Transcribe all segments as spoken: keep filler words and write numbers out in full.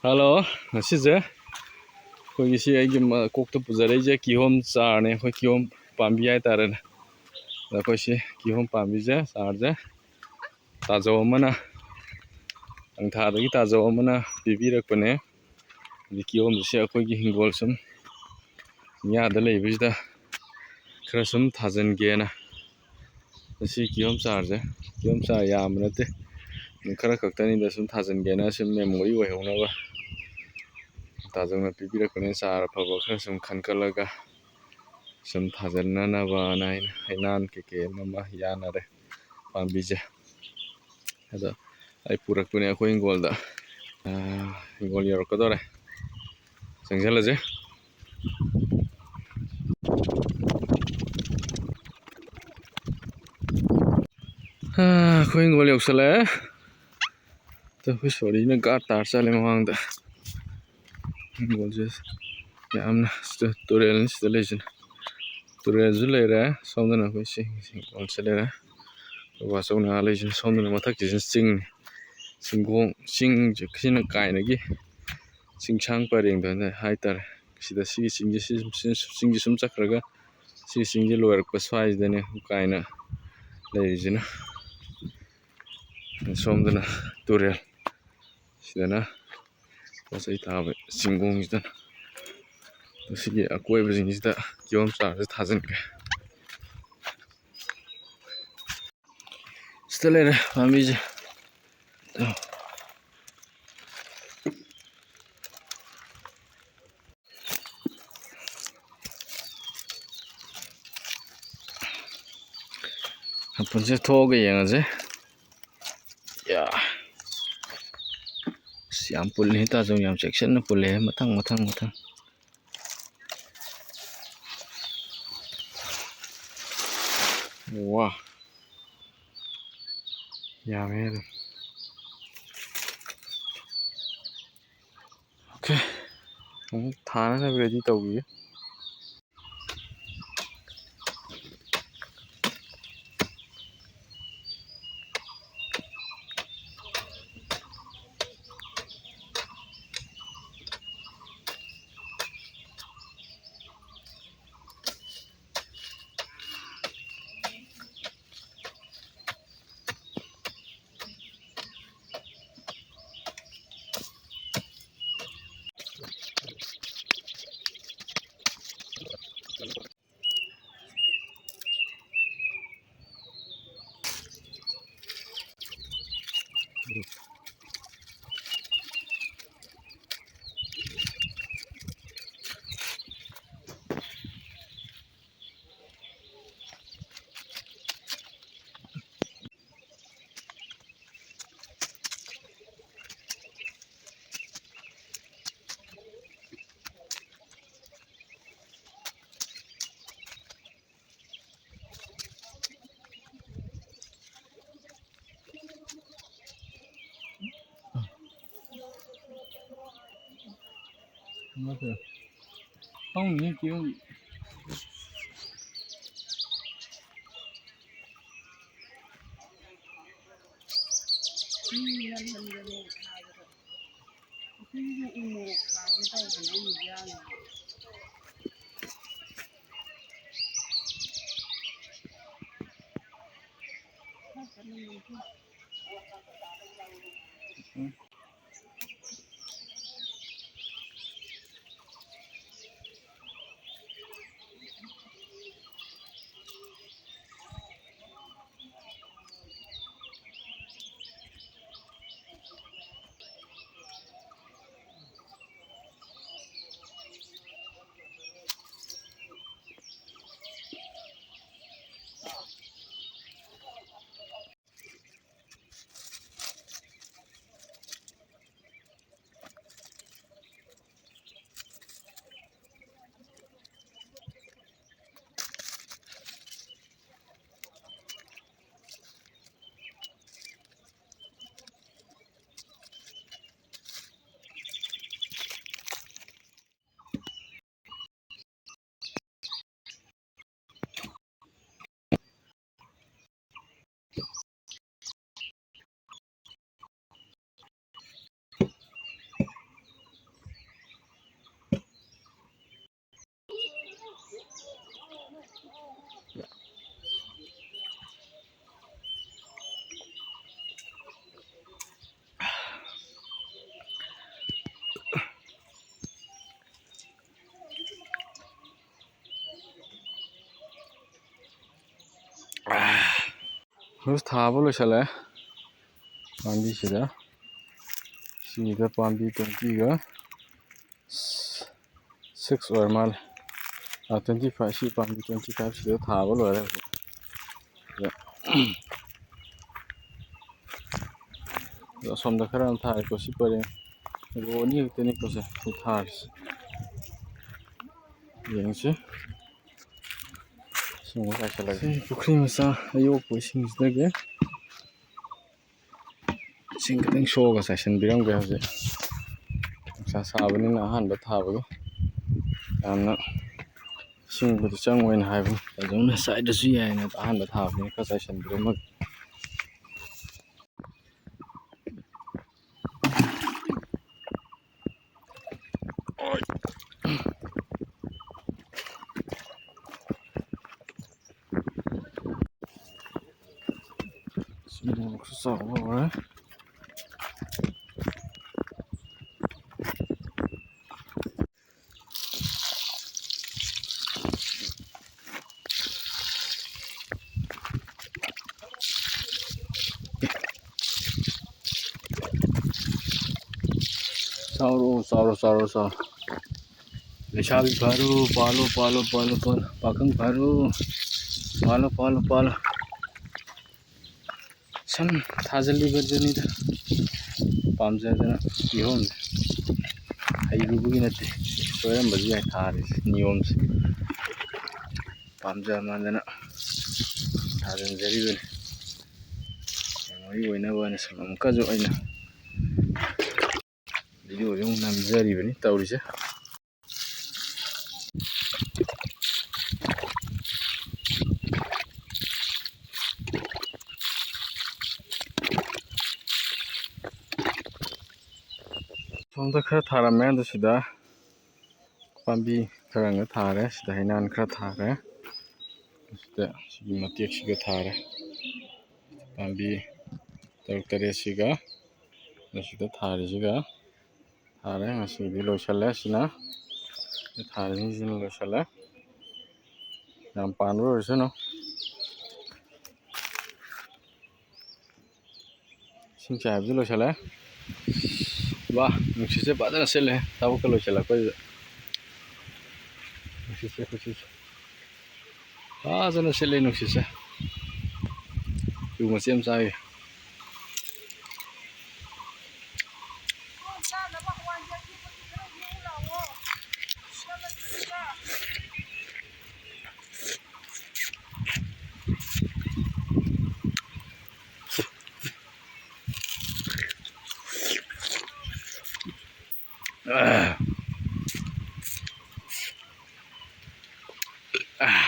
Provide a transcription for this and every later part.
Hello, ꯉꯁꯤꯁꯦ ꯑꯩꯈꯣꯏꯒꯤ ꯁꯤ ꯑꯩꯒꯤ ꯃꯀꯣꯛꯇ ꯄꯨꯖꯔꯛꯏꯁꯦ ꯀꯤꯍꯣꯝ ꯆꯥꯔꯅꯦ꯫ ꯑꯩꯈꯣꯏ ꯀꯤꯍꯣꯝ ꯄꯥꯝꯕꯤ ꯍꯥꯏꯇꯥꯔꯦꯅꯦ꯫ ꯑꯗ ꯑꯩꯈꯣꯏ ꯁꯤ ꯀꯤꯍꯣꯝ ꯄꯥꯝꯕꯤꯁꯦ, ꯆꯥꯔꯁꯦ ꯇꯥꯖꯧ ꯑꯃꯅ, ꯀꯪꯊꯥꯗꯒꯤ ꯇꯥꯖꯧ ꯑꯃꯅ ꯄꯤꯕꯤꯔꯛꯄꯅꯦ꯫ ꯑꯗꯩ ꯀꯤꯍꯣꯝꯁꯦ ꯑꯩꯈꯣꯏꯒꯤ ꯍꯤꯡꯒꯣꯜ ꯁꯨꯝ ꯆꯤꯡꯌꯥꯗ ꯂꯩꯕꯁꯤꯗ ꯈꯔ ꯁꯨꯝ ꯊꯥꯖꯤꯟꯒꯦꯅ꯫ ꯃꯁꯤ ꯀꯤꯍꯣꯝ ꯆꯥꯔꯁꯦ, ꯀꯤꯍꯣꯝ ꯆꯥꯔ ꯌꯥꯝꯕ ꯅꯠꯇꯦ, ꯈꯔ ꯈꯛꯇꯅꯤꯗ ꯁꯨꯝ ꯊꯥꯖꯤꯟꯒꯦꯅ, ꯁꯨꯝ memory ꯑꯣꯏꯍꯧꯅꯕ꯫ ꯇꯥꯖꯧꯅ ꯄꯤꯕꯤꯔꯛꯄꯅꯦ, ꯆꯥꯔ ꯑꯐꯕ ꯈꯔ ꯁꯨꯝ ꯈꯟꯀꯠꯂꯒ ꯁꯨꯝ ꯊꯥꯖꯤꯟꯅꯅꯕꯅ꯫ ꯑꯩꯅ ꯍꯩꯅꯥꯟ ꯀꯩꯀꯩ ꯑꯃ ꯑꯃ ꯌꯥꯟꯅꯔꯦ ꯄꯥꯝꯕꯤꯁꯦ꯫ ꯑꯗꯣ ꯑꯩ ꯄꯨꯔꯛꯄꯅꯦ ꯑꯩꯈꯣꯏ ꯍꯤꯡꯒꯣꯜꯗ꯫ ꯑꯥ, ꯍꯤꯡꯒꯣꯜ ꯌꯧꯔꯛꯀꯗꯧꯔꯦ, ꯆꯪꯁꯤꯜꯂꯁꯦ꯫ ꯑꯥ, ꯑꯩꯈꯣꯏ ꯍꯤꯡꯒꯣꯜ ꯌꯧꯁꯜꯂꯛꯑꯦ꯫ ꯑꯗꯣ ꯑꯩꯈꯣꯏ ꯁꯣꯔꯤꯅ guard ꯇꯥꯔ ꯆꯠꯂꯦ ꯃꯃꯥꯡꯗ꯫ ꯍꯤꯡꯒꯣꯜꯁꯦ ꯌꯥꯝꯅ, ꯁꯤꯗ ꯇꯨꯔꯦꯜꯅꯤ ꯁꯤꯗ ꯂꯩꯁꯤꯅ꯫ ꯇꯨꯔꯦꯜꯁꯨ ꯂꯩꯔꯦ ꯁꯣꯝꯗꯅ, ꯑꯩꯈꯣꯏ ꯁꯤ ꯍꯤꯡꯒꯣꯜꯁꯦ ꯂꯩꯔꯦ꯫ ꯑꯩꯈꯣꯏ ꯕꯥꯆꯧꯅ ꯑꯥ ꯂꯩꯁꯤꯅ꯫ ꯁꯣꯝꯗꯅ ꯃꯊꯛꯁꯤꯁꯨ ꯆꯤꯡꯅꯤ꯫ ꯆꯤꯡꯒꯣꯡ, ꯆꯤꯡꯁꯦ ꯁꯤꯅ ꯀꯥꯏꯅꯒꯤ ꯆꯤꯡꯁꯥꯡ ꯄꯔꯦꯡꯗ ꯍꯥꯏꯇꯥꯔꯦ꯫ ꯁꯤꯗ ꯁꯤꯒꯤ ꯆꯤꯡꯁꯦ, ꯁꯤ, ꯁꯤ, ꯆꯤꯡꯁꯦ ꯁꯨꯝ ꯆꯠꯈ꯭ꯔꯒ ꯁꯤꯒꯤ ꯆꯤꯡꯁꯦ ꯂꯣꯏꯔꯛꯄ ꯁ꯭ꯋꯥꯏꯁꯤꯗꯅꯦ ꯀꯥꯏꯅ ꯂꯩꯔꯤꯁꯤꯅ꯫ ꯁꯣꯝꯗꯅ ꯇꯨꯔꯦꯜ, ꯁꯤꯗꯅ ꯄꯣꯠ ꯆꯩ ꯊꯥꯕ ꯆꯤꯡꯒꯣꯡꯁꯤꯗꯅ꯫ ꯁꯤꯒꯤ ꯑꯀꯣꯏꯕꯁꯤꯡꯁꯤꯗ ꯀꯤꯍꯣꯝ ꯆꯥꯔꯁꯦ ꯊꯥꯖꯤꯟꯈ꯭ꯔꯦ꯫ ꯁꯤꯗ ꯂꯩꯔꯦ ꯄꯥꯝꯕꯤꯁꯦ꯫ ꯃꯄꯨꯟꯁꯦ ꯊꯣꯛꯑꯒ ꯌꯦꯡꯉꯁꯦ꯫ ꯌꯥ꯫ ꯑꯁ, ꯌꯥꯝ ꯄꯨꯜꯂꯤ ꯇꯥꯖꯧ, ꯌꯥꯝ ꯆꯦꯛꯁꯤꯟꯅ ꯄꯨꯜꯂꯦ꯫ ꯃꯊꯪ, ꯃꯊꯪ, ꯃꯊꯪ꯫ ꯋꯥ꯫ ꯌꯥꯝꯃꯦ ꯑꯗꯨꯝ꯫ OK꯫ ꯑꯃꯨꯛ ꯊꯥꯅꯅꯕ ready ꯇꯧꯈꯤꯒꯦ꯫ ꯐꯪꯅꯤ ꯀꯤꯍꯣꯝ꯫ ꯎꯝ, ꯌꯥꯝ ꯌꯥꯝ ꯌꯥꯝ ꯊꯥꯕꯗꯣ꯫ ꯉꯁꯤꯒꯤꯁꯨ ꯎ ꯃꯣꯔꯣꯛ ꯊꯥꯒꯦ ꯇꯧꯕꯅꯦ ꯑꯩꯅ ꯌꯥꯝꯅ꯫ ꯍꯧꯖꯤꯛ ꯊꯥꯕ ꯂꯣꯏꯁꯤꯜꯂꯦ꯫ ꯄꯥꯝꯕꯤꯁꯤꯗ, ꯁꯤꯗ ꯄꯥꯝꯕꯤ twenty-ꯒ six ꯑꯣꯏꯔ ꯃꯥꯜꯂꯦ꯫ ꯑꯥ, twenty-five, ꯁꯤ ꯄꯥꯝꯕꯤ twenty-five ꯁꯤꯗ ꯊꯥꯕ ꯂꯣꯏꯔꯦ ꯍꯧꯖꯤꯛ꯫ ꯑꯗ, ꯑꯗꯣ ꯑꯁꯣꯝꯗ ꯈꯔ ꯑꯃ ꯊꯥꯔꯦꯀꯣ꯫ ꯁꯤ ꯄꯔꯦꯡ row ꯑꯅꯤ ꯈꯛꯇꯅꯤꯀꯣ ꯁꯦ ꯁꯤ ꯊꯥꯔꯤꯁꯦ꯫ ꯌꯦꯡꯁꯤ꯫ ꯏꯁꯤꯡ ꯑꯃꯨꯛ ꯆꯥꯏꯁꯤꯜꯂꯒꯦ꯫ ꯁꯤ ꯄꯨꯈ꯭ꯔꯤ ꯃꯆꯥ ꯑꯌꯣꯛꯄ ꯏꯁꯤꯡꯁꯤꯗꯒꯤ ꯏꯁꯤꯡ ꯈꯤꯇꯪ ꯁꯣꯛꯑꯒ ꯆꯥꯏꯁꯤꯟꯕꯤꯔꯝꯒꯦ ꯍꯧꯖꯤꯛ꯫ ꯁꯥꯕꯅꯤꯅ ꯑꯍꯥꯟꯕ ꯊꯥꯕꯗꯣ ꯌꯥꯝꯅ ꯏꯁꯤꯡꯕꯨꯗꯤ ꯆꯪꯉꯣꯏꯅ ꯍꯥꯏꯕꯅꯤ꯫ ꯑꯗꯨꯝ ꯆꯥꯏꯗ꯭ꯔꯁꯨ ꯌꯥꯏꯅ ꯑꯍꯥꯟꯕ ꯊꯥꯕꯅꯤꯅ ꯈꯔ ꯆꯥꯏꯁꯤꯟꯕꯤꯔꯝꯃꯒꯦ꯫ ꯃꯣꯔꯣꯛꯁꯨ ꯆꯥꯎꯕ ꯍꯧꯔꯦ꯫ ꯆꯥꯎꯔꯣ, ꯆꯥꯎꯔꯣ, ꯆꯥꯎꯔꯣ, ꯆꯥꯎꯔꯣ꯫ ꯂꯩꯁꯥꯕꯤ ꯐꯥꯔꯣ, ꯄꯥꯜꯂꯣ, ꯄꯥꯜꯂꯣ, ꯄꯥꯜꯂꯣ, ꯄꯥꯜꯂꯣ꯫ ꯄꯥꯈꯪ ꯐꯥꯔꯣ, ꯄꯥꯜꯂꯣ, ꯄꯥꯜꯂꯣ, ꯄꯥꯜꯂꯣ꯫ ꯁꯨꯝ ꯊꯥꯖꯤꯜꯂꯤꯕꯗꯨꯅꯤꯗ, ꯄꯥꯝꯖꯗꯅ꯫ ꯀꯤꯍꯣꯝꯁꯦ ꯍꯩꯔꯨꯕꯒꯤ ꯅꯠꯇꯦ, ꯁꯣꯏꯔꯝꯕꯁꯨ ꯌꯥꯏ ꯊꯥꯔꯤꯁꯦ, ꯅꯤꯌꯣꯝꯁꯦ꯫ ꯄꯥꯝꯖꯃꯟꯗꯅ ꯊꯥꯖꯤꯟꯖꯔꯤꯕꯅꯤ꯫ ꯃꯦꯃꯣꯔꯤ ꯑꯣꯏꯅꯕꯅ ꯁꯨꯝ ꯑꯃꯨꯛꯀꯁꯨ ꯑꯩꯅ ꯚꯤꯗꯤꯑꯣꯁꯦ ꯑꯃꯨꯛ ꯅꯝꯖꯔꯤꯕꯅꯤ ꯇꯧꯔꯤꯁꯦ꯫ ꯁꯣꯝꯗ ꯈꯔ ꯊꯥꯔꯝꯃꯦ, ꯑꯗꯨ ꯁꯤꯗ ꯄꯥꯝꯕꯤ ꯈꯔ ꯑꯃ ꯊꯥꯔꯦ, ꯁꯤꯗ ꯍꯩꯅꯥꯟ ꯈꯔ ꯊꯥꯔꯦ, ꯁꯤꯗ ꯁꯤꯒꯤ ꯃꯇꯦꯛꯁꯤꯒ ꯊꯥꯔꯦ꯫ ꯄꯥꯝꯕꯤ ꯇꯔꯨꯛ ꯇꯔꯦꯠꯁꯤꯒ, ꯃꯁꯤꯗ ꯊꯥꯔꯤꯁꯤꯒ ꯊꯥꯔꯦ꯫ ꯉꯁꯤꯒꯤꯗꯤ ꯂꯣꯏꯁꯤꯜꯂꯦ꯫ ꯁꯤꯅ ꯊꯥꯔꯤꯁꯤꯡꯁꯤꯅ ꯂꯣꯏꯁꯤꯜꯂꯦ꯫ ꯌꯥꯝ ꯄꯥꯟꯕ ꯑꯣꯏꯔꯁꯅꯨ꯫ ꯏꯁꯤꯡ ꯆꯥꯏꯕꯁꯨ ꯂꯣꯏꯁꯤꯜꯂꯦ꯫ ꯋꯥ, ꯅꯨꯡꯁꯤꯠꯁꯦ ꯐꯖꯅ ꯁꯤꯠꯂꯦ, ꯊꯕꯛꯀ ꯂꯣꯏꯁꯤꯜꯂꯛꯄꯁꯤꯗ꯫ ꯅꯨꯡꯁꯤꯠꯁꯦ, ꯅꯨꯡꯁꯤꯠꯁꯦ ꯐꯖꯅ ꯁꯤꯠꯂꯦ, ꯅꯨꯡꯁꯤꯠꯁꯦ꯫ ꯆꯨ ꯃꯆꯦꯠ ꯑꯃ ꯆꯥꯏꯌꯦ꯫ ꯑꯥ꯫ ꯑꯥ꯫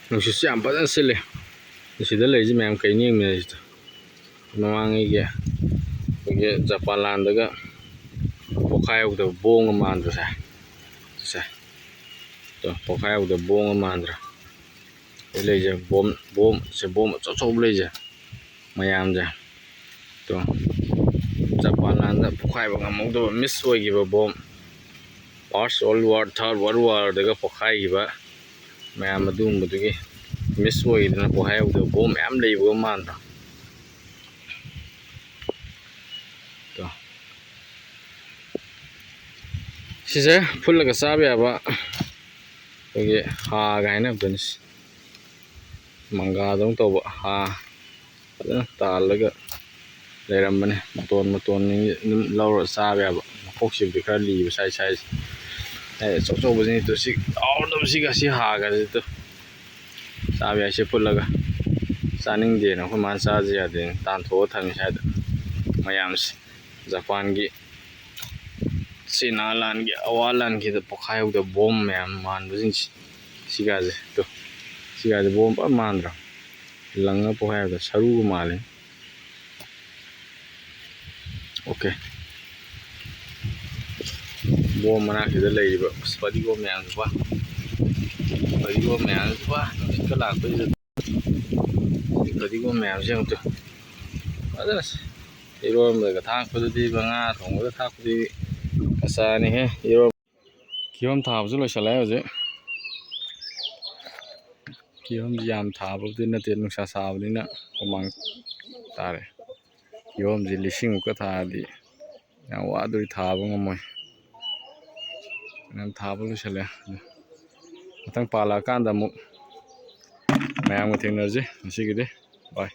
ꯅꯨꯡꯁꯤꯠꯁꯦ ꯌꯥꯝ ꯐꯖꯅ ꯁꯤꯠꯂꯤ꯫ ꯑꯁꯤꯗ ꯂꯩꯔꯤꯁꯦ ꯃꯌꯥꯝ ꯀꯩꯅꯣ ꯌꯦꯡꯃꯤꯟꯅꯔꯤꯁꯤꯗ꯫ ꯃꯃꯥꯡꯉꯩꯒꯤ ꯑꯩꯈꯣꯏꯒꯤ ꯖꯄꯥꯟ ꯂꯥꯟꯗꯒ ꯄꯣꯛꯈꯥꯏꯍꯧꯗꯕ ꯕꯣꯝꯒ ꯃꯥꯟꯗ꯭ꯔꯣ ꯁꯦ? ꯁꯦ꯫ ꯇꯣ, ꯄꯣꯛꯈꯥꯏꯍꯧꯗꯕ ꯕꯣꯝꯒ ꯃꯥꯟꯗ꯭ꯔꯣ? ꯁꯤ ꯂꯩꯁꯦ ꯕꯣꯝ, ꯕꯣꯝ, ꯁꯦ ꯕꯣꯝ ꯑꯆꯧ ꯑꯆꯧꯕ ꯂꯩꯁꯦ꯫ ꯃꯌꯥꯝꯁꯦ꯫ ꯇꯣ, ꯖꯄꯥꯟ ꯂꯥꯟꯗ ꯄꯣꯛꯈꯥꯏꯕ ꯉꯝꯍꯧꯗꯕ, ꯃꯤꯁ ꯑꯣꯏꯈꯤꯕ bomb. First World War, Third World Warꯗꯒ ꯄꯣꯛꯈꯥꯏꯈꯤꯕ ꯃꯌꯥꯝ ꯑꯗꯨꯒꯨꯝꯕꯗꯨꯒꯤ ꯃꯤꯁ ꯑꯣꯏꯈꯤꯗꯅ ꯄꯣꯛꯈꯥꯏꯍꯧꯗꯕ ꯕꯣꯝ ꯃꯌꯥꯝ ꯂꯩꯕꯒ ꯃꯥꯟꯗ꯭ꯔꯣ? ꯇꯣ꯫ ꯁꯤꯁꯦ ꯐꯨꯠꯂꯒ ꯆꯥꯕ ꯌꯥꯕ ꯑꯩꯈꯣꯏꯒꯤ ꯍꯥꯒ ꯍꯥꯏꯅꯕꯗꯨꯅꯤ꯫ ꯃꯪꯒ꯭ꯔꯥꯗꯧꯅ ꯇꯧꯕ ꯍꯥ ꯐꯖꯅ ꯇꯥꯜꯂꯒ ꯂꯩꯔꯝꯕꯅꯦ꯫ ꯃꯇꯣꯟ ꯃꯇꯣꯟ ꯑꯗꯨꯝ ꯂꯧꯔ ꯆꯥꯕ ꯌꯥꯕ꯫ ꯃꯈꯣꯛꯁꯤꯕꯨꯗꯤ ꯈꯔ ꯂꯤꯕ ꯁꯥꯏ ꯁꯥꯏꯖ꯫ ꯑꯩ ꯑꯆꯧ ꯑꯆꯧꯕꯁꯤꯅꯤ꯫ ꯇꯨ ꯁꯤ ꯆꯥꯎꯔꯗꯕ ꯁꯤꯒ ꯁꯤ ꯍꯥꯒꯁꯤ ꯇꯨ ꯆꯥꯕ ꯌꯥꯏ꯫ ꯁꯤ ꯐꯨꯠꯂꯒ ꯆꯥꯅꯤꯡꯗꯦꯅ ꯑꯩꯈꯣꯏ ꯃꯥꯅ ꯆꯥꯁꯤ ꯌꯥꯗꯦꯅ ꯇꯥꯟꯊꯣꯛꯑ ꯊꯝꯃꯤ ꯁ꯭ꯋꯥꯏꯗ꯫ ꯃꯌꯥꯝꯁꯦ ꯖꯄꯥꯟꯒꯤ ꯆꯤꯅꯥ ꯂꯥꯟꯒꯤ, ꯑꯋꯥ ꯂꯥꯟꯒꯤꯗ ꯄꯣꯛꯈꯥꯏꯍꯧꯗꯕ ꯕꯣꯝ ꯃꯌꯥꯝ ꯃꯥꯟꯕꯁꯤꯡꯁꯦ꯫ ꯁꯤꯒꯥꯁꯦ ꯇꯨ, ꯁꯤꯒꯥꯁꯦ ꯕꯣꯝ ꯐꯖ ꯃꯥꯟꯗ꯭ꯔꯣ? ꯂꯪꯉ ꯄꯣꯛꯈꯥꯏꯕꯗ ꯁꯔꯨꯒ ꯃꯥꯜꯂꯦ꯫ ꯑꯣꯀꯦ꯫ ꯕꯣꯝ ꯃꯅꯥꯛꯁꯤꯗ ꯂꯩꯔꯤꯕ ꯑꯁ ꯐꯗꯤꯒꯣꯝ ꯃꯌꯥꯝꯁꯦ ꯄꯥ꯫ ꯐꯗꯤꯒꯣꯝ ꯃꯌꯥꯝꯁꯦ ꯄꯥ꯫ ꯅꯨꯡꯁꯤꯠꯀ ꯂꯥꯛꯄꯁꯤꯗ꯫ ꯁꯤ ꯐꯗꯤꯒꯣꯝ ꯃꯌꯥꯝꯁꯦ ꯑꯃꯨꯛꯇ ꯐꯖꯅ ꯏꯔꯣꯟꯕꯗꯒ ꯊꯥꯛꯄꯗꯨꯗꯤ, ꯉꯥ ꯊꯣꯡꯕꯗ ꯊꯥꯛꯄꯗꯤ ꯃꯆꯥꯅꯤꯍꯦ꯫ ꯏꯔꯣꯟ-, ꯀꯤꯍꯣꯝ ꯊꯥꯕꯁꯨ ꯂꯣꯏꯁꯤꯜꯂꯛꯑꯦ ꯍꯧꯖꯤꯛ꯫ ꯀꯤꯍꯣꯝꯁꯤ ꯌꯥꯝ ꯊꯥꯕꯕꯨꯗꯤ ꯅꯠꯇꯦ, ꯅꯨꯡꯁꯥ ꯁꯥꯕꯅꯤꯅ ꯍꯨꯃꯥꯡ ꯇꯥꯔꯦ꯫ ꯀꯤꯍꯣꯝꯁꯤ ꯂꯤꯁꯤꯡꯃꯨꯛꯀ ꯊꯥꯔꯗꯤ ꯌꯥꯝ ꯋꯥꯗꯣꯔꯤ, ꯊꯥꯕ ꯉꯝꯃꯣꯏ꯫ ꯌꯥꯝ ꯊꯥꯕ ꯂꯣꯏꯁꯤꯜꯂꯦ꯫ ꯃꯊꯪ ꯄꯥꯜꯂꯛꯑꯀꯥꯟꯗ ꯑꯃꯨꯛ ꯃꯌꯥꯝꯒ ꯊꯦꯡꯅꯔꯁꯤ꯫ ꯉꯁꯤꯒꯤꯗꯤ bye꯫